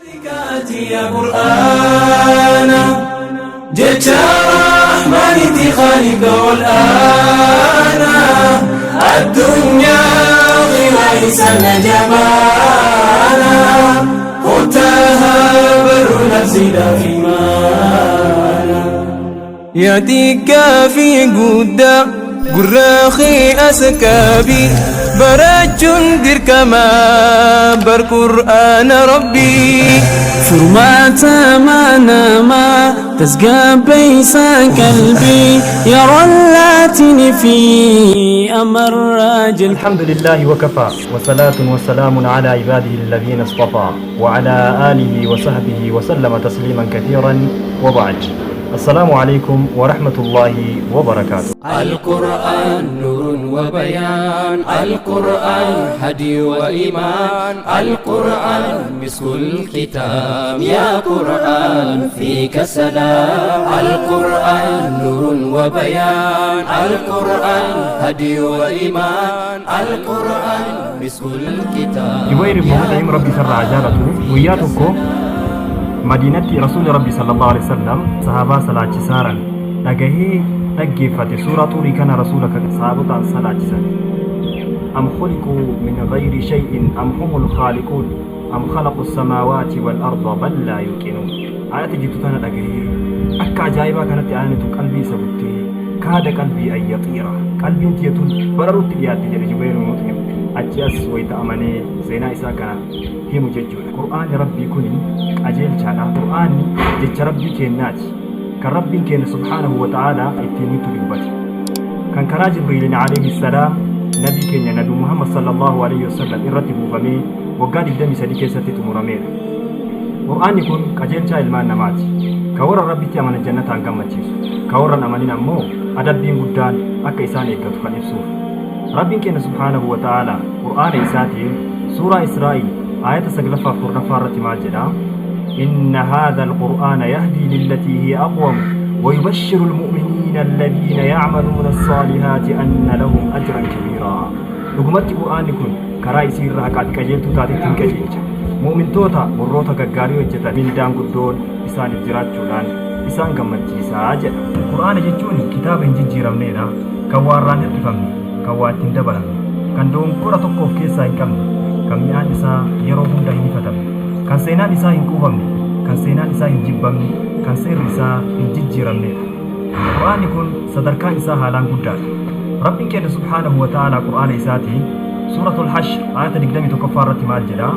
يا قرآن جئت رحمن خالق والآن الدنيا غير جمالا قلتها بر نفسنا في مانا يأتيك في قدة قراخي أسكابي برج دركما بر قرآن ربي Furmaata namaa tasgabbeessaan qalbii yeroo laatiin fi amarraa jil. الحمد لله وكفى، وصلاة وسلام على عباده الذين اصطفى، وعلى آله وصحبه وسلم تسليما كثيرا، وبعد، السلام عليكم ورحمة الله وبركاته. القرآن نور وبيان، القرآن هدي وإيمان، القرآن مسك الختام، يا قرآن فيك سلام. القرآن نور وبيان، القرآن هدي وإيمان، القرآن مسك الختام. Jubayr ibn Mut'im, Rabbi isarraa haa jaalatu, guyyaa tokko Madiinatti Rasuulli Rabbi sallallahu alaihi wasallam sahaabaa salaachisaaran dhagahee dhaggeeffate. Suuraa Xuurii kana Rasuula sahaabotaan salaachisan. أم خلقوا من غير شيء أم هم الخالقون أم خلقوا السماوات والأرض بل لا يوقنون ayata jettu tana dhagahee, akka ajaa'ibaa kanatti ayanitu qalbii isa buttee, كاد قلبي أن يطير, qalbiin tiyatun bararutti dhiyaatte jedhe Jubayr ibn Mut'im. Achi as wayita amanee seenaa isaa kana himu jechuudha. Qur'aanni Rabbii kuni qajeelchaadha. Qur'aanni jecha Rabbii kennaati. Kan Rabbiin keenya subhaanahu wa ta'aalaa ittiin nutti dubbate. Kan karaa Jibriilin alayhi salaam nabii keenya Nabi Muhammad sallallahu alayhi wasallam irratti buufamee waggaa 23 keessatti xumurameedha. Qur'aanni kun qajeelchaa ilmaan namaati. Ka warra Rabbitti amanan jannataan gammachiisu. Ka warra hin amanin ammoo adabbiin guddaan akka isaan eeggatu kan ibsuuf. Rabbiin keenya subhaanahu wa ta'aalaa Qur'aana isaatiin suuraa Israa'il aayata saglaffaaf 10ffaa irratti maal jedha? إن هذا القرآن يهدي للتي هي أقوم ويبشر المؤمنين الذين يعملون الصالحات أن لهم أجرا كبيرا. Dhugumatti Qur'aanni kun karaa isii irra haqaati qajeeltuu taatetti hin qajeelcha. Mu'mintoota warroota gaggaarii hojjetan mindaan guddoon isaaniif jiraachuudhaan isaan gammachiisaa jedha. Qur'aana jechuun kitaaba hin jijjiiramneedha. Kan waa irraan hir'ifamne, kan waa ittiin dabalamne, kan dogongora tokko of keessaa hin qabne, kan mi'aan isaa yeroo hunda hin ifatamne, kan seenaan isaa hin quufamne, kan seenaan isaa hin jibbamne, kan seerri isaa hin jijjiiramneedha. Qur'aanni kun sadarkaan isaa haalaan guddaadha. Rabbiin keenya subhaanahu wa ta'aalaa Qur'aana isaatiin suuratul Hashr ayata 21ffaa irratti maal jedha?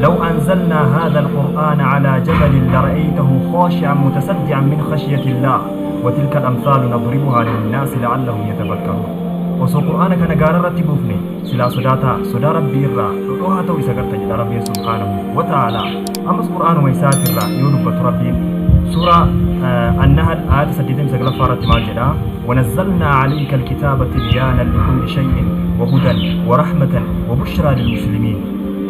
لو أنزلنا هذا القرآن على جبل لرأيته خاشعا متصدعا من خشية الله وتلك الأمثال نضربها للناس لعلهم يتفكرون. Osoo Qur'aana kana gaara irratti buufne, silaa sodaataa sodaa Rabbii irraa dhodhohaa ta'uu isa garta jedha Rabbiin subhaanahu wa ta'aalaa. Ammas Qur'aanuma isaatirraa yoo dubbatu, Rabbiin suuraa Annahal ayata 89ffaa irratti maal jedha? ونزلنا عليك الكتاب تبيانا لكل شيء وهدى ورحمة وبشرى للمسلمين.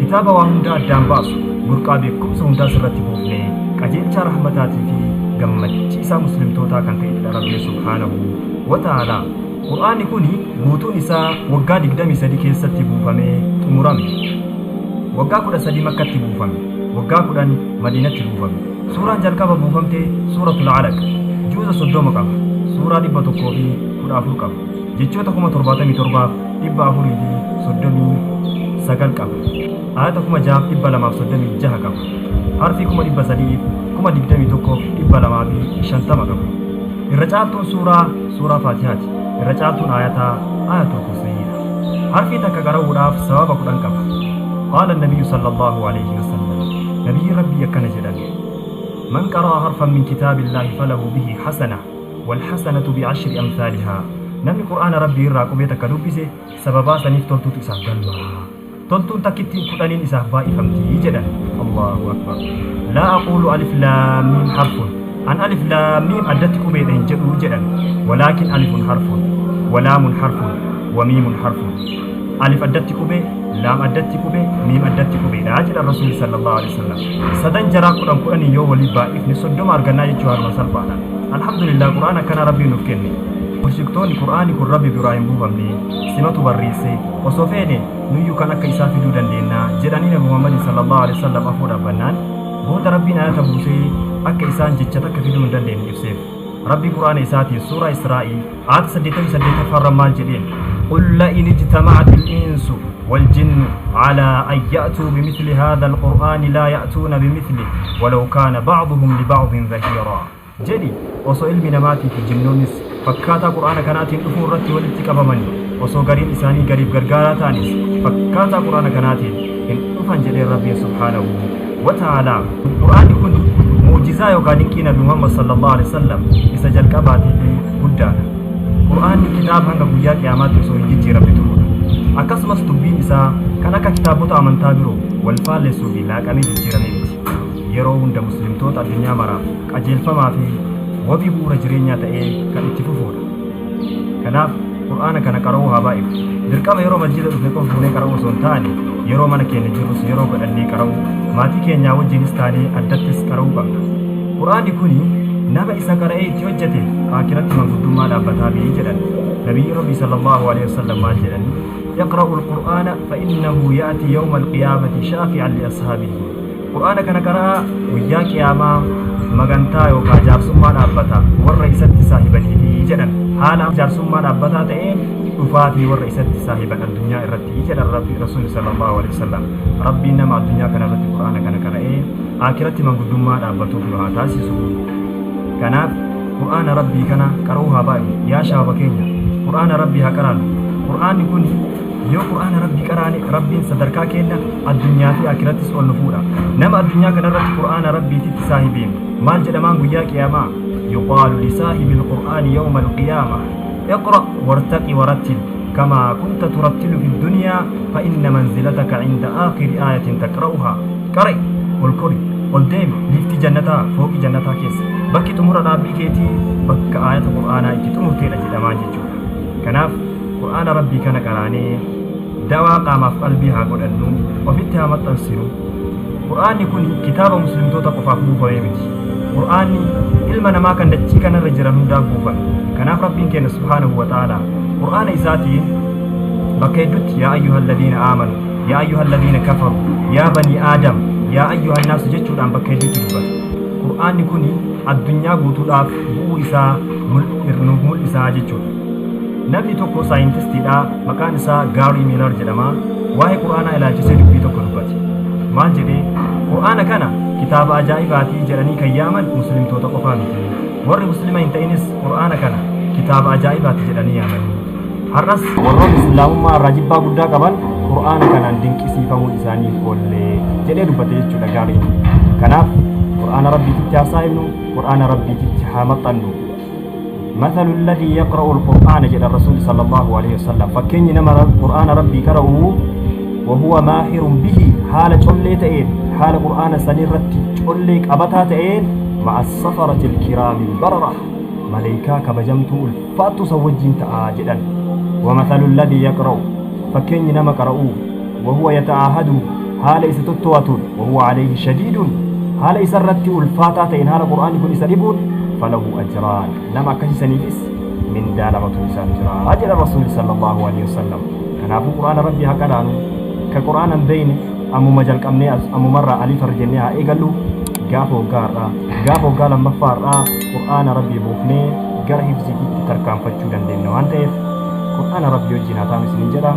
Kitaaba waa hundaa addaan baasu, burqaa beekumsa hundaa sirratti buufne, qajeelcha rahmataatii fi gammachiisaa muslimtootaa kan ta'edha Rabbiin subhaanahu wa ta'aalaa. Qur'aanni kun guutuun isaa waggaa 23 keessatti buufamee xumurame. Waggaa 13 Makkatti buufame, waggaa 10 Madiinatti buufame. Suuraan jalqaba buufamte suuratul Alaq. Juuza 30 qaba. Suuraa 114 qaba. Jechoota 77,439 qaba. Ayata 6,236 qaba. Harfii 321,250 qaba. Irra caaltuun suuraa suuraa Faatihaati. Irra caaltuun ayataa ayatul Kursiyyiidha. Harfii takka qara'uudhaaf sababa 10 qaba. قال النبي صلى الله عليه وسلم, نبي ربي akkana jedhan: من قرأ حرفا من كتاب الله فله به حسنة والحسنة بعشر أمثالها. Namni Qur'aana Rabbii irraa qubee takka dubbise, sababaa saniif toltuutu isaaf galmaa, toltuun takkittiin 10n isaaf baay'ifamtii jedhan. Allahu akbar! لا أقول ألف لام ميم حرف, an alif laam miim addatti qubeedha hin jedhu jedhan. ولكن ألف حرف ولام حرف وميم حرف. Alif addatti qubee, laam addatti qubee, miim addatti qubeedha jedhan Rasuuli sallallahu alaihi wasallam. Sadan jaraa 10 10nii yoo walii baay'ifne, 30 argannaa jechuu haaluma salphaadha. Alhamdulillah, Qur'aan akkana Rabbii nuuf kenne. Mushriktoonni Qur'aani kun Rabbi biraa hin buufamne, simatu barreesse, osoo feene nuyyuu kan akka isaa fiduu dandeenya jedhanii Nabi Muhammad sallallahu alaihi wasallam afuu dhaabbannaan Rabbiin ayata buusee akka isaan jecha takka fiduu hin dandeenye ibseef. Rabbi Qur'aana isaatiin suuraa Israa'ii aayata 88ffaa irra maal jedheen? Qul la'in ijtama'ati al-insu wal-jinnu 'alaa an ya'tuu bimithli haadha al-Qur'aani laa ya'tuuna bimithlihi walaw kaana ba'duhum liba'din zahiiraa. Jedhi, osoo ilmi namaatii fi jinnoonnis fakkaataa Qur'aana kanaatiin dhufuu irratti walitti qabamanii, osoo gariin isaanii gariif gargaaraa ta'aniis fakkaataa Qur'aana kanaatiin hin dhufan jedheen Rabbiin subhaanahu wa ta'aalaa. Qur'aanni kuni mu'jizaa yookaa dinqii Nabi Muhammad sallallaahu aleyhi wa sallam isa jalqabaatii fi guddaadha. Qur'aanni kitaaba hanga guyyaa qiyaamaatti osoo hin jijjiiramne turuudha. Akkasumas dubbiin isaa kan akka kitaabota amantaa biroo wal faallessuu fi laaqamee jijjiiramee miti. Yeroo hunda muslimtoota addunyaa maraaf qajeelfamaa fi wabii bu'uura jireenyaa ta'ee kan itti fufuudha. Kanaaf Qur'aana kana qara'uu haa baay'ifnu. Dirqama yeroo masjiida dhufne qofa fuunee qara'uu osoo hin taane yeroo mana keenya jirrus yeroo godhannee qara'uu, maatii keenyaa wajjiinis taanee addattis qara'uu qabna. Qur'aanni kuni nama isa qara'ee itti hojjateef aakiratti manguddummaa dhaabbataafi jedhan. Nabiyyiin Rabbii sallallaahu aleyhi wasallam maal jedhani? Iqra'ul Qur'aana fa innahu ya'tii yawmal qiyaamati shaafi'an li ashaabihi. Qur'aana kana qara'aa guyyaa qiyaamaa magantaa yookaa jaarsummaa dhaabbata warra isatti saahibaniifi jedhan. Haala jaarsummaa dhaabbataa ta'een dhufaafi warra isatti saahiban addunyaa irratti jedhan Rabbi Rasuulli sallallaahu aleyhi wasallam. Rabbiin nama addunyaa kana irratti Qur'aana kana qara'ee aakiratti manguddummaa dhaabbatuuf nu haa taasisu. Kanaaf Qur'aana Rabbii kana qara'uu haa baay'ifnu. Yaa shabaaba keenya Qur'aana Rabbii haa qaraanu. Qur'aanni kuni Yoo Qur'aana Rabbii qaraane Rabbiin sadarkaa keenna addunyaa fi aakirattis ol nu fuudha. Nama addunyaa kanarratti Qur'aana Rabbiititti saahibeen maal jedhamaan guyyaa qiyaamaa? Yuqaalu lisaahibil Qur'aani yawmal qiyaamah iqra' wartaqi warattil kamaa kunta turattilu fid dunyaa fa inna manzilataka inda aakhiri aayatin taqra'uhaa. Qara'i, ol kori, ol deemi, liiftii jannataa, fooqii jannataa keessa. Bakki xumura dhaabbii keetii bakka aayata Qur'aanaa itti xumurteedha jedhamaan jechuudha. Kanaaf Qur'aana Rabbii kana qaraanee dawaa qaamaaf qalbii haa godhannu, ofitti haa maxxansinu. Qur'aanni kuni kitaaba muslimtoota qofaaf buufamee miti. Qur'aanni ilma namaa kan dachii kanarra jiran hundaaf buufame. Kanaaf Rabbiin keenya subhaanahu wa ta'aalaa Qur'aana isaatiin bakka heddutti yaa ayyuhalladiina aamanu, yaa ayyuhalladiina kafaru, yaa banii aadam, yaa ayyuhannaasu jechuudhaan bakka heddutti dubbata. Qur'aanni kuni addunyaa guutuudhaaf bu'uu isaa nuuf mul'isa jechuudha. Namni tokko saayintistiidha, maqaan isaa Gaarii Miilar jedhama. Waa'ee Qur'aanaa ilaalchisee dubbii tokko dubbate. Maal jedhee? Qur'aana kana kitaaba ajaa'ibaati jedhanii kan yaaman muslimtoota qofaa miti. Warri muslima hin ta'inis Qur'aana kana kitaaba ajaa'ibaati jedhanii yaamanii. Har'as warroonni Islaamummaa irraa jibbaa guddaa qaban Qur'aana kanaan dinqisiifamuun isaanii hin oolle jedhee dubbate jechuudha Gaariin. Kanaaf Qur'aana Rabbiititti haa saahibnu, Qur'aana Rabbiititti haa maxxannu. Mathalu alladhii yaqra'u alqur'aana jedhan Rasuulli sallallahu alaihi wasallam fakkeenyi nama Qur'aana Rabbii qara'u wa huwa maahirun bihi haala collee ta'een haala Qur'aana sanii irratti collee qabataa ta'een ma'a safarati alkiraami albarara maleeykaa kabajamtuu ulfaattuu san wajjiin ta'a jedhan. Wa mathalu alladhii yaqra'u fakkeenyi nama qara'uu wa huwa yata'aahadu haala isa tottowatuun wa huwa alayhi shadiidun haala isa irratti ulfaataa ta'een haala Qur'aanni kun isa dhibuun falahu ajraan nama akkasii saniifis mindaa lamatu isaaf jira jedhan Rasuulli sallallahu alaihi wasallam. Kanaafuu Qur'aana Rabbii haa qaraanu. Ka Qur'aana hin beeyne ammuma jalqabnee as ammumarraa aliif irra jennee haa eegallu. Gaafa waggaa har'aa gaafa waggaa lammaffaa har'aa Qur'aana Rabbii buufnee gara hifziitiitti tarkaanfachuu dandeenya waan ta'eef Qur'aana Rabbii wajjin haa taanu isiniin jedha.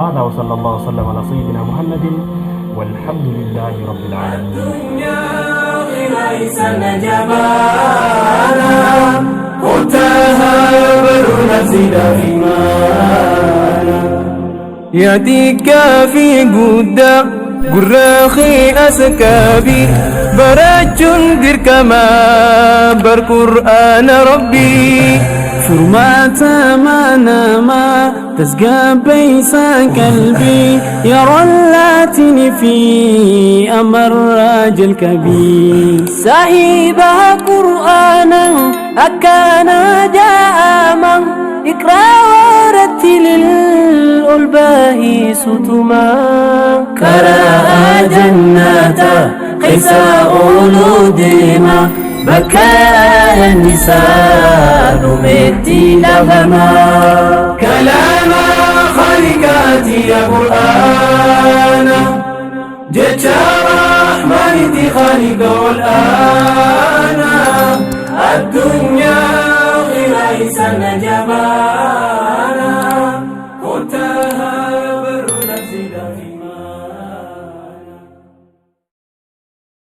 هذا وصلى الله وسلم على سيدنا محمد والحمد لله رب العالمين. يأتيك في قدا قراخي أسكابي براج دركما بر قرآن ربي. Furmaata namaa tasgabbeessaan qalbii yeroo laatini fi amarraa jalqabii. Saahiba Qur'aana akkana ja'ama iqraa warattilil ol bahi sutuma. Karaa jannata keessa ooluu deema bakka annisaa dhumeetti dhabama. Kalaama khaliqaati ya Qur'aana jecha Rahmaan. Qur'aaniti Khaliqa ol aanaa addunyaa akhira isa na jabaana kottaa haa barru nafsiidhaaf.